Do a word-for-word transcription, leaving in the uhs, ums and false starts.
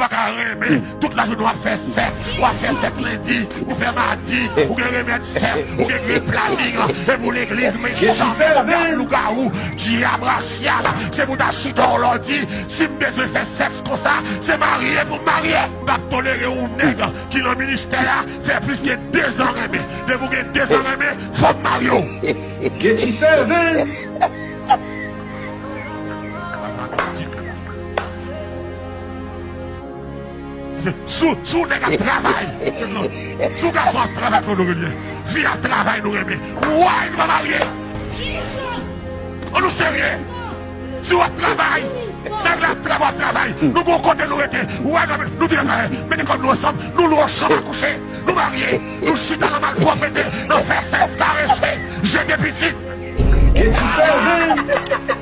Pa ka renmen, tout lajounen w ap fè sèks, w ap fè sèks lendi, ou fè madi, ou gen remèd sèks, ou gen grenn planin, e pou legliz, mechan, lougawou, dyab rasyal, se pou ta chita w lòdi, si m bezwen fè sèks konsa, se marye pou m marye. M p ap tolere yon nèg ki nan ministè a, fè plis ke dezan renmen. Depi w gen dezan renmen, fò m marye w. Get yourself in. Si, si w nèg ap travay, si w gason ap travay, Claude Aurelien, fi ap travay, nou renmen. Why nou pa marye? An nou serye? Si w ap travay, nèg la ap travay, w ap travay. Nou gon kote nou rete. Why nou, nou te travay, mete kò nou ansanm, nou lwe yon chanm a kouche, nou marye, nou chita nan malpwòpte, nan fè sèks, karese, jete pitit. Get yourself in.